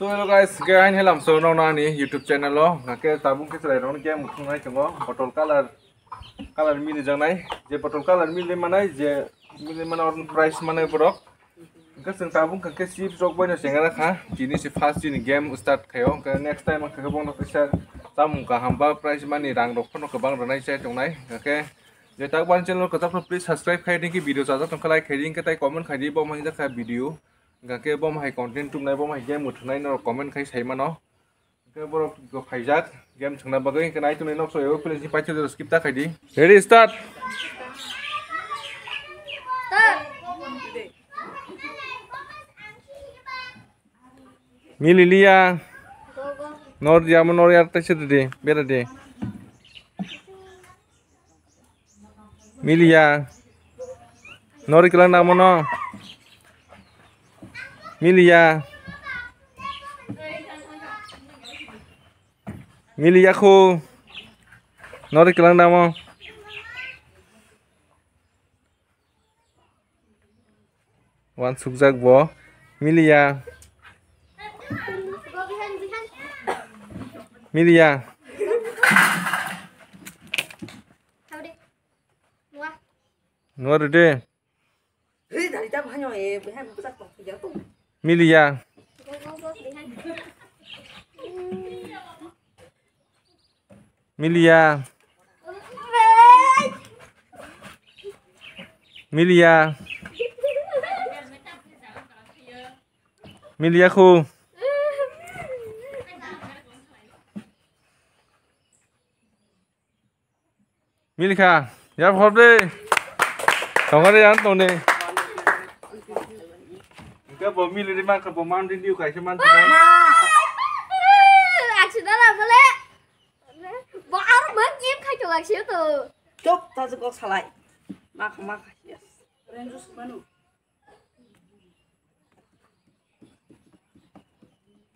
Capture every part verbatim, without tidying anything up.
So hello guys, ke hain helam so nong nani YouTube channel o, hake tabuk ke selai rong ke muthung nai chungo bottle color, color mili janai, je bottle color mili manai, je mili mana orang price manai borok. Hake sing tabuk hake chips rok boino chengara kha, jini si first jini game start khayo, hake next time hake bono kisa tamung kaham ba price mani rang rok phano kwbang rwnai chai tongnai, hake je tabuk ban channel kwchak please subscribe khai dinki video chajak tongkha like khai dinki tai comment khai di bo mani jakha video. Hingke bo hai content tubnai, bo hai game muthunai norok comment khai sai mano. Hingke borok go phaijak game thwngna bagwi, hingke nai tongnai nok soyo, please ni paithak skip ta khai di. Ready, start. Mililia. Nor di amo nor yar taisa di, bera di. Miliya. Nori kelang namo no. Miliya. Miliya khu. Nori kelang namo. Wan sukjak bo. Miliya. Miliya. Nuwa rwdi. Miliya. Miliya. Miliya. Miliya khu. Milikha, ya phobde. Tongare yan tongde. Hingke bo mili ri mankha bo Mountain Dew kaisa man sinai. Aksi dala bole. Bo aro man game khai to aksi to. Chop, ta jok salai. Makha, makha, yes. Orange juice manu.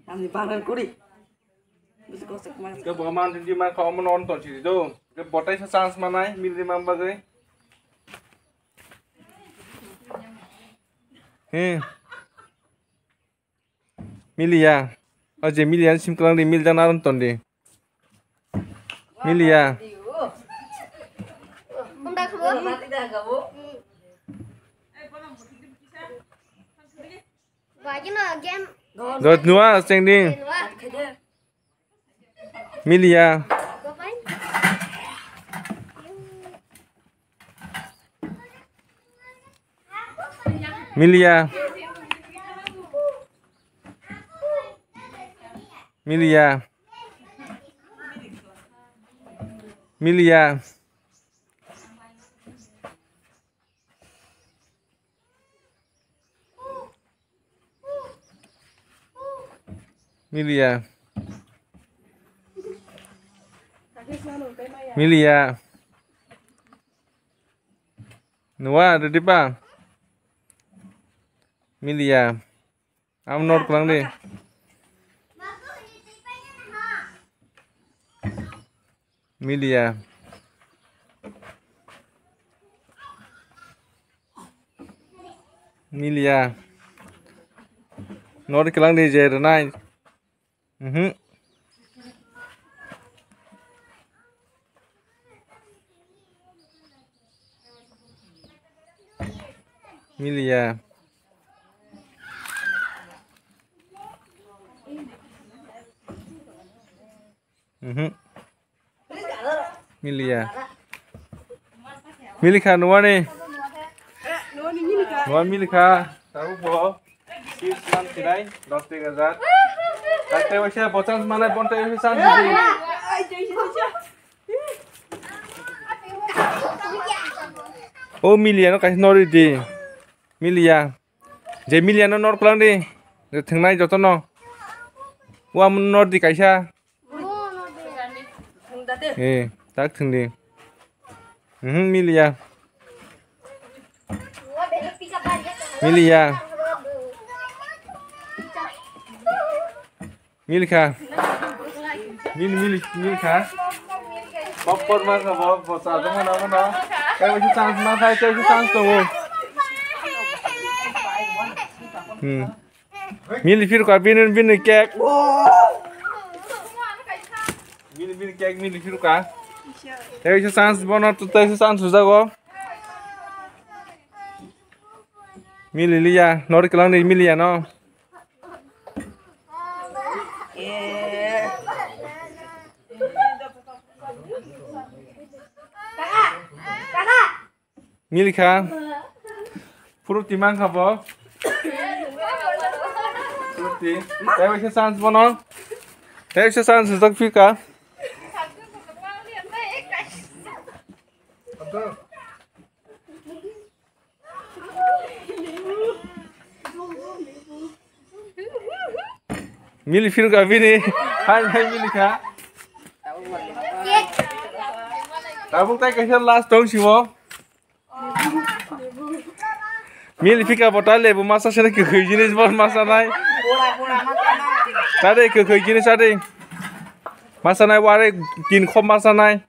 Ani bangan kuri. Bisi kosek mas. Ke bo man di ma kho mon on ton si do. Ke botai sa chance manai mili ma bagwi. He. Miliya. O je miliya sim klang di mil jana on ton di. Miliya. Dot nuwa chengding. Miliya. Miliya. Miliya. Miliya. Miliya. Miliya. Nuwa, rwdi ba? Miliya. Am nor klang di. Miliya. Miliya. Nor klang di je rwnai. Mhm. Miliya. Mhm. Miliya. Milikha nuwani. Nuwa milikha. Tabu bo. Chips man sinai, dos tega jat. Takte waisa bo chance manai, bonte waisa chance di. O miliya no kaisa nori di. Miliya. Je miliya no nor klang di. Je thengnai joto no. Wa mun nor di kaisa. Eh, tak thwng di. Mhm, miliya. Miliya. Milikha. Mil, mil, milikha. Bok por ma kha, bok, bok sa dong na, na. Kai wasi chance ma khai, kai wasi chance tongo. Hmm. Mili phirka bini bini cake. Mili bini cake mili phirka. Tei chance bono tei chance sujago. Mili liya nori kelang ni mili ya no. Milikha. Fruity mankha bo. Fruity. Tei waisa chance bono. Tei waisa chance rijak phika. Mili phirka bini. Hai hai milikha. Tabuk tai kaisa last tong simo. Mili phika bo ta lebu masa sene kwkhwi jinis bo masa nai. Chade kwkhwi jinis chade. Masa nai ware tin khop masa nai.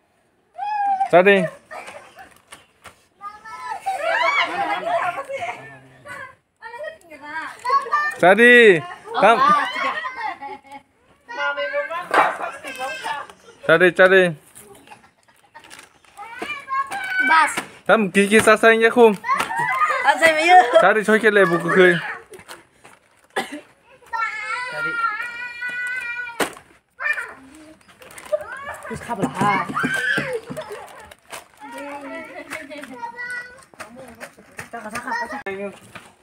Chade. Chadi. Tam. Chadi, chadi. Bas. Tam kiki sasa ingya khum. Asai mayu. Chadi soike lebu kwkhwi.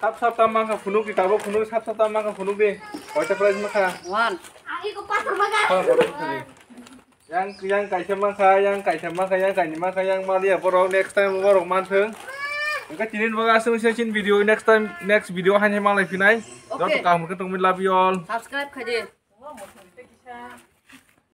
Sap sap tam mangkha phunuk di, tabuk phunuk sap sap tam mangkha phunuk di. Koita prize mangkha? One. Ang iko pasar maga. Yang yang kaisa mangkha, yang kaisa mangkha, yang kaini mangkha, yang maliya borok next time borok manthung. Engkha tini ni bagwi aswk se chin video next time next video haini malai phinai. Okay. Joto kaham khe tongwi love you all. Subscribe khaidi.